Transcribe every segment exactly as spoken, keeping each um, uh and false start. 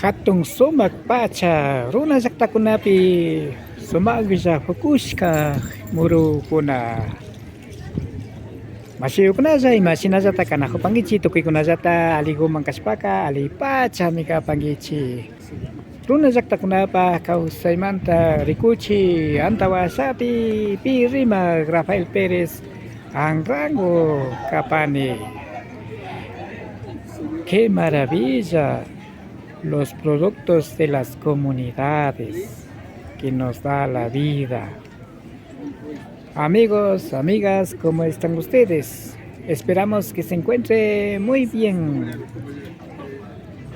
Hatun sumak pacha runa llaktakunapi sumaklla pukushka murukuna. Mashikunalla, imashinallata kanakupankichik, tukuykunallata alliguman kashpaka allipachami kapankichik. Runa llaktakunapa kawsaymanta rikuchik, antawashapi pi rimak Rafael Pérez Anrango kapani. Qué maravilla los productos de las comunidades que nos da la vida. Amigos, amigas, ¿cómo están ustedes? Esperamos que se encuentre muy bien.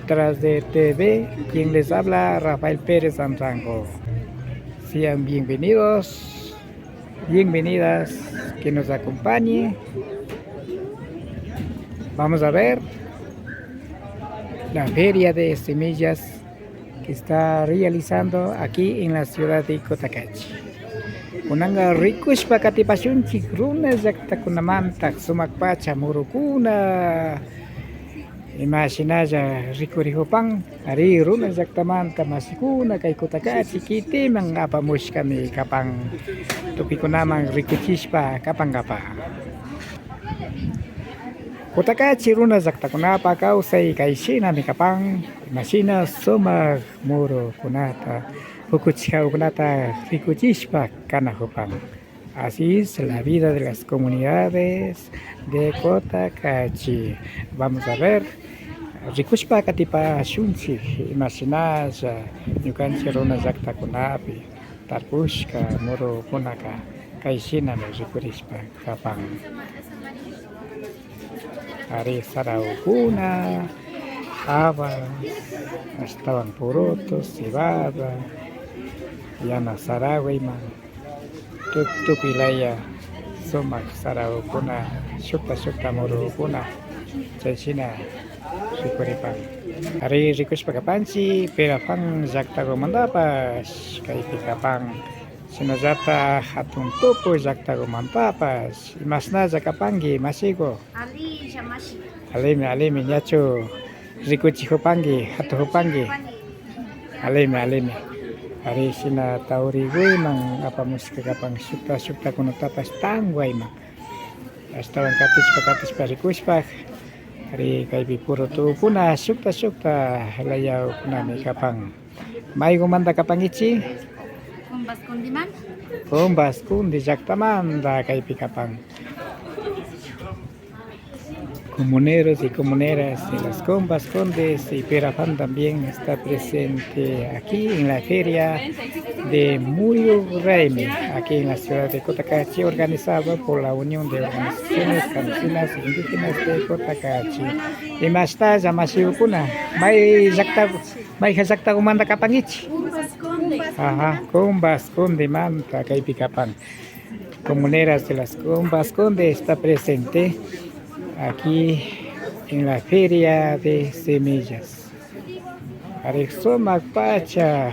Tras de T V, quien les habla, Rafael Pérez Anrango. Sean bienvenidos, bienvenidas, que nos acompañe. Vamos a ver la feria de semillas que está realizando aquí en la ciudad de Cotacachi. Kunanka rikushpa katipashunchik runa llaktakunamanta sumak pacha murukuna, imashinalla rikurikupan, ari, runa llaktamanta mashikuna kay Cotacachi kitiman apamushkami kapan, tukuykunaman rikuchishpa kapankapa. Cotacachi runa llaktakunapa kawsay kay shinami kapan, imashina sumak murukunata, pukuchishkakunata rikuchishpa kanakupan. Así es la vida de las comunidades de Cotacachi. Vamos a ver, rikushpa katipashunchik imashinalla ñukanchik runa llaktakunapi tarpushka murukunaka kay shinami rikurishpa kapan. Ari, saraukuna, habas, ashtawan purutu, cebada, yana saragua ima, tuk-, tukuy laya sumak saraukuna, shukta shukta murukuna, chay shina rikuripan. Ari, rikushpa kapanchik, Perafán llaktakumantapash kaypi kapan. Shinallata Hatun Tupu llaktakumantapash. Imashnalla kapanki, mashiku? Alilla, mashi. Allimi, allimi, ñachu rikuchikupanki, hatukupanki? Allimi, allimi. Ari, shina tawrikuyman apamushka kapan, shukta, shuktakunatapash tanguayman. Ashtawan katishpa, katishpa rikushpa, ari, kaypi purutukuna, shukta, shukta layakunami kapan. Maykumanta kapankichik? Cumbas Cundimanta. Cumbas Cundi llaktamanta kaypi kapan. Comuneros y comuneras de las Cumbas Cundis y Perafán también está presente aquí en la feria de Muyu Raymi, aquí en la ciudad de Cotacachi, organizado por la Unión de Organizaciones Campesinas e Indígenas de Cotacachi. Imashnalla mashikuna, may llakta Mayjan llaktakumanta kapankichik? Cumbas Cundi. Ajá, Cumbas Cundimanta kaypi kapan. Comuneras de las Cumbas Cundi está presente aquí en la feria de semillas. Ari, sumak pacha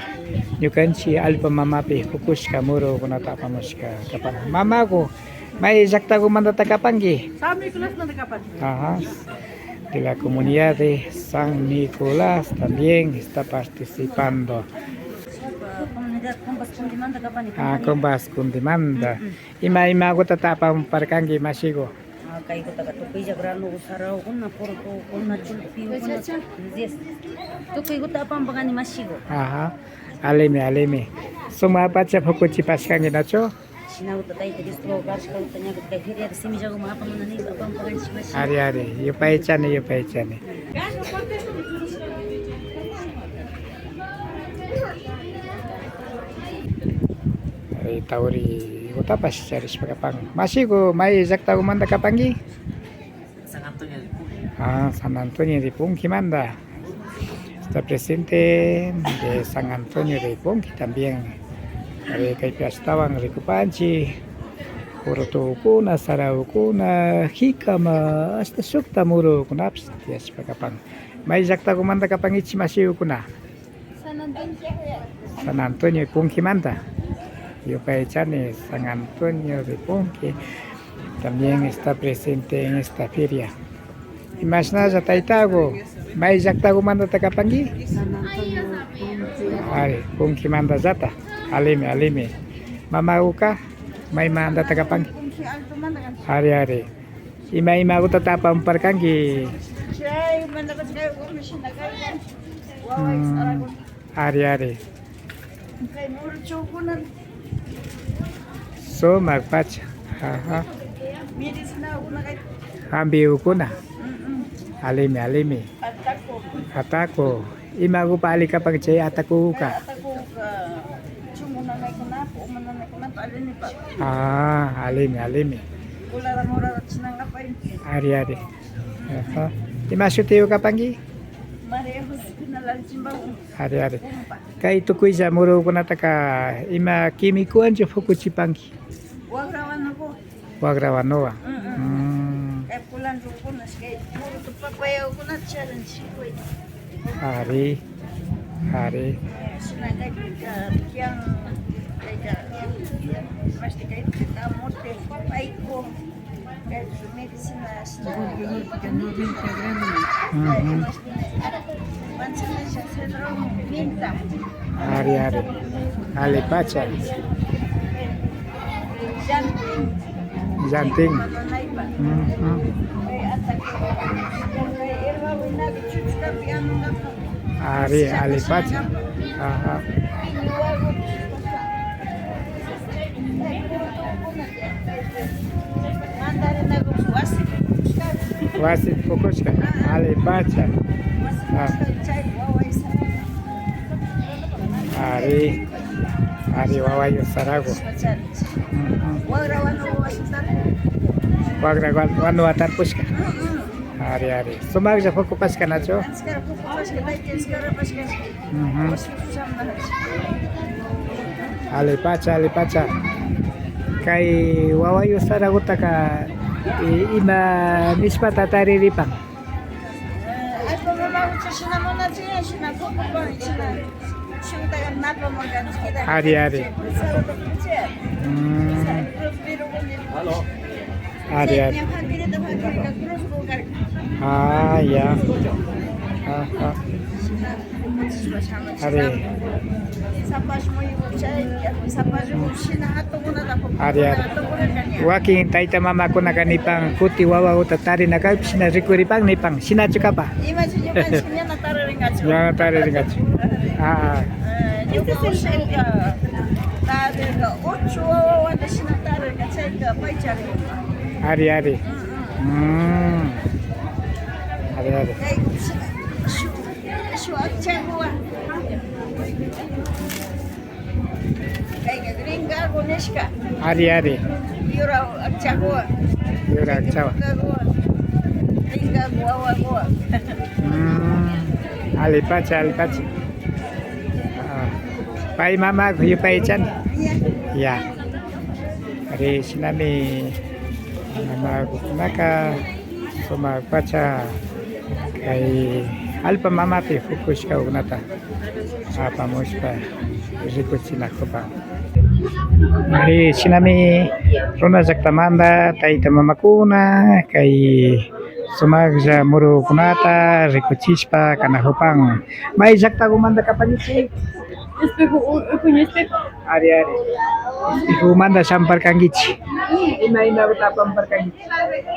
ñukanchik allpa mamapi pukushka murukunata apamushka kapan. Mamaku, may llaktakumantata kapanki? San Nicolasmanta kapani. Ajá. De la comunidad de San Nicolás también está participando. Comunidad Cumbas Cundimanta kapani, ah, compañero. Cumbas Cundimanta. Mm, mm. Ima, imakutata apamuparkanki, mashiku? Ah, kaykutaka tukuylla grano, saraukuna, purutukuna, chulpikuna, yes. Tukuykuta apampakani, mashiku. Ajá. Allimi, allimi. Sumak pacha pukuchipashkanki, nachu? Shinakuta Tayta Dios tuwaw kashkakuta ñakuta kay feriapi simillakuman apamuna niyta apampakanchik, mashi. Ari, ari, yupaychani, yupaychani. Ari, tawrikutapash charishpa kapan. Mashiku, may llaktakumanta kapanki? San Antonio de Punki. Ah, San Antonio de Punkimanta. Está presente de San Antonio de Punki también. Ari, kaypi ashtawan rikupanchik. Purutukuna, saraukuna, jicama, ashta shukta murukunapash tiyashpa kapan. May llaktakumanta kapankichik, mashikuna? San Antonio. San Antonio de Punkimanta. Yupaychani, San Antonio de Punki también está presente en esta feria. Imashnalla taytaku, May llaktakumantata kapanki? Ari, Kunkimantallata. Allimi, allimi. Mamakuka maymantata kapanki? Ari, ari. Ima imakutata apamuparkanki? Mm, ari, ari. Sumak pacha. Ajá. Hampiukuna. Allimi, allimi. Ataku. Imakupa alli kapan chay atakuka? Ah, allimi, allimi. Ari, ari. Ajá. Ima shutiku kapanki? Ari, ari. Kay tukuylla murukunataka ima químicowanchu pukuchipanki? Wagrawanuku. Wagrawanuwan. Mm. Kay kulandrukuna, kay purutu papayakunata charinchik. Ari, ari. Shina kaypika tiyan, kayka, mashti kaypika kamote, papayku. Ujú. Ari, ari. Allipacha. Llantin. Ujú. Ari, allipacha. Ajá. Wasi pukushka, allipacha. Ah. Ari, ari, wawayu saragu. Ujú. Wagra wanuwa tarpushka. Ari, ari. Sumaklla pukupashka, nachu? Ujú. Allipacha, allipacha. Kay wawayu saragutaka, i-, ima nishpata tariripan? Ari, ari. Mm. Ari, ari. Ah, ya. Ajá. Ari. Ari, ari. Wakin tayta mamakunaka nipan, kuti wawaguta tarina kakpi shina rikuripan nipan, shinachu kapan? Imachu ñukanchik ñana tariringachu. Ñana tariringachu. Ah, ah. Eh, ñuka ushanka tarirka, ocho wawawanta shina tarirka, chayka paycha ringa. Ari, ari. Mm, mm. Mm. Ari, ari. Kay shina, shu, shu akchaguwa. Kayka gringagu nishka. Ari, ari. Yura akchaguwa. Yura akchawa. Gringagu wawaguwa. Mm, allipacha, allipacha. Ah, pay mama yupaychani. Ya. Ari, shinami mamagukunaka sumak pacha kay allpa mamapi pukushkakunata apamushpa rikuchinakupan. Ari, shinami runa llaktamanta tayta mamakuna kay sumaklla murukunata rikuchishpa kanakupan. May llaktagumanta kapankichik? Espejo, u-, Ucuña Espejo. Ari, ari. Espejomanta shamuparkankichik. Ima, imaguta apamuparkankichik?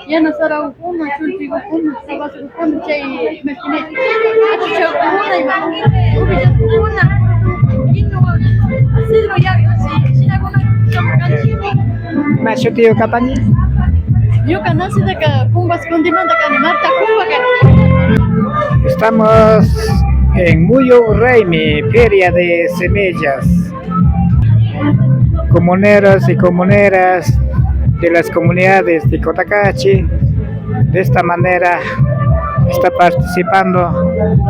Yana saragukuna, chulpigukuna, sabasgukuna, chay, imaginachi, achuchagukuna, ima, uvillasgukuna, kinuwa, asidru, ya, chay, shinaguna shamuparkanchik. Ima shutigu kapanki? Ñuka nacidaka Cumba Escondimanta kani, Marta Cumba kani. Estamos en Muyu Raymi, Feria de Semillas. Comuneros y comuneras de las comunidades de Cotacachi, de esta manera está participando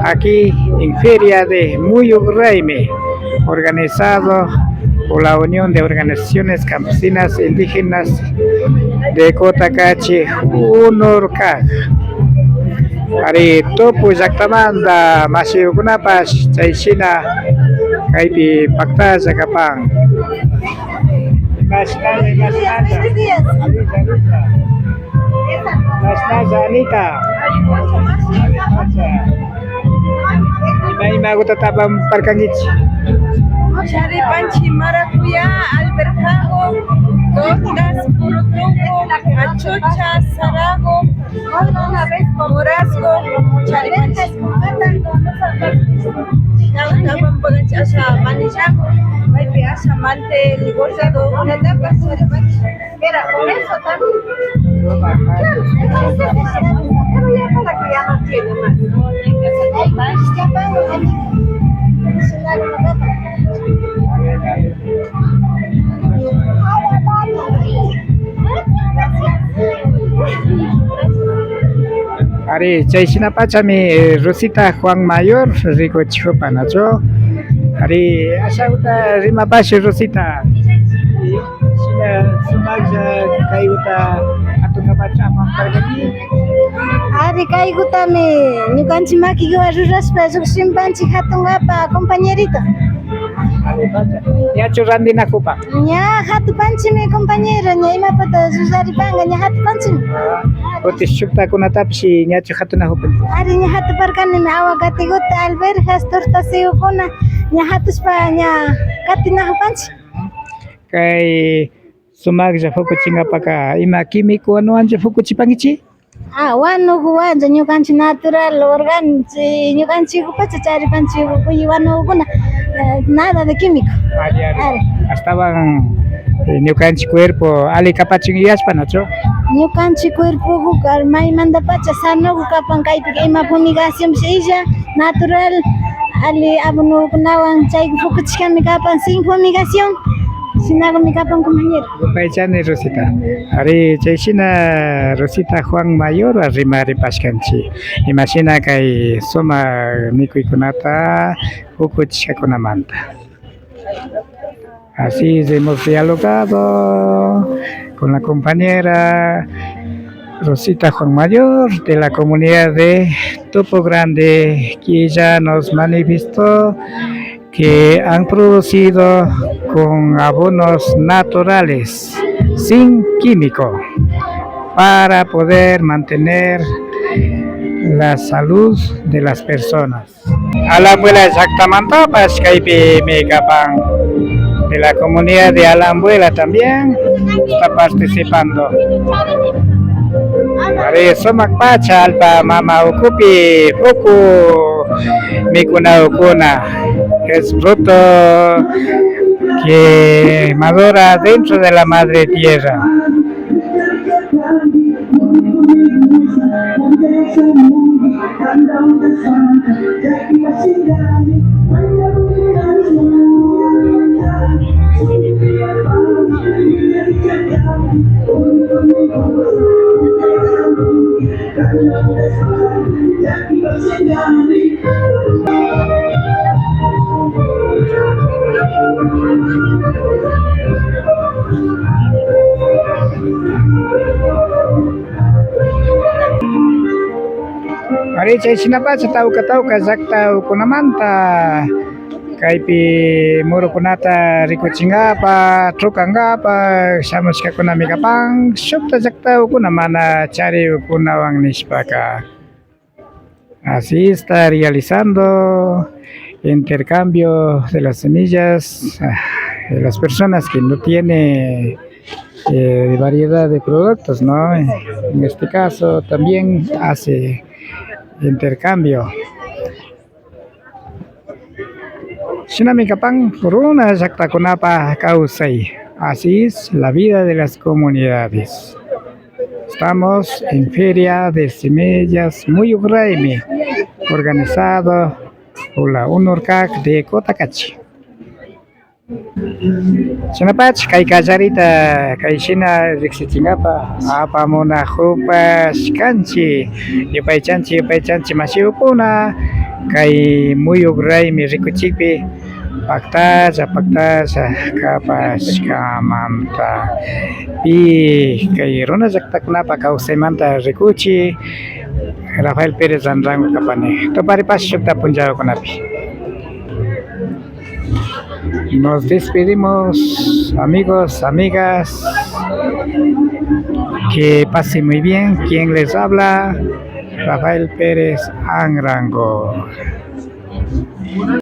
aquí en Feria de Muyu Raymi, organizado por la Unión de Organizaciones Campesinas Indígenas de Cotacachi, UNORCAC. Ari, tupu llaktamanta mashikunapash chayshina kaypi paktalla kapan. Imashnalla, imashnalla. Imashnalla, Anita. Agutata apamparkankichik. Charipanchik maracuya, alberjago, tortas, purutugu, achucha, sarago, morasgo, charipanchik. Agutata apamparkanchik asha manillago, paypi asha mantel, bordado, unatapash charipanchik. Era con eso también. Claro, entonces, pero ya para que ya no tiene más. Ay, más, ya pago, amigo. Ari, chayshina pachami, eh, Rosita Juan Mayor rikuchikupa, nachu? Ari, ashaguta rimapash Rosita. Shina sumaklla kayguta jatunkapacha apamparkani. Ari, kaygutami ñukanchik makikuwan rurashpa llukshimpanchik jatunkapa, compañerito. Ari, pacha. Ñachu randinakupa? Ña jatupanchikmi, compañero, ña imapata ruraripanka, ña jatupanchikmi. Kutin shuktakunatapish ñachu jatunakupanchik? Ari, ña jatuparkanimi, aguacatekuta, alberjas, tortasigukuna, ña jatushpa ña katinakupanchik. Kay sumaklla pukuchinkapaka ima químico wanuwanlla pukuchipankichik? Ah, wanukuwanlla, ñukanchik natural, orgánico, ñukanchikpacha charipanchik kuyi wanukuna, eh, nada de químico. Ari, ari. Ari. Ashtawan, eh, ñukanchik cuerpo alli kapachun yuyashpa, nachu? Ñukanchik cuerpokuka maymantapacha sanoku kapan, kaypika ima fumigacionpish illa, natural, alli abonokunawan chay pukuchishkami kapan, sin fumigación, shinakumi kapan, compañero. Yupaychani, Rosita. Ari, chayshina Rosita Juan Mayorwan rimaripashkanchik. Imashina kay sumak mikuykunata pukuchishkakunamanta. Así es, hemos dialogado con la compañera Rosita Juan Mayor de la comunidad de Topo Grande, que ya nos manifestó que han producido con abonos naturales, sin químico, para poder mantener la salud de las personas. Alambuela llaktamantapash kaypimi kapan, de la comunidad de Alambuela también está participando. Ari, sumak pacha allpa mama ukupi puku mikunakuna, es fruto que madura dentro de la madre tierra. Ari, chayshinapacha tawka tawka llaktakunamanta kaypi murukunata rikuchinkapa, trukankapa shamushkakunami kapan, shukta llaktakuna mana charikunawan nishpaka. Así está realizando intercambio de las semillas, ah, de las personas que no tiene, eh, variedad de productos, ¿no? En este caso también hace intercambio. Shinami kapan runa llaktakunapa kawsay. Así es la vida de las comunidades. Estamos en Feria de Semillas Muyuk Raymi, organizado por la UNORCAC de Cotacachi. Shinapacha kay kallarita kay shina riksichinkapa apamunakupashkanchi, yupaychanchi, yupaychanchi mashikukuna, kay Muyuk Raymi rikuchikpi paktalla, paktalla kapashkamanta. Pi kay runa llaktakunapa kawsaymanta rikuchi, Rafael Pérez Anrango kapani. Tuparipash shukta punllakunapi. Nos despedimos, amigos, amigas. Que pase muy bien. Quien les habla, Rafael Pérez Anrango.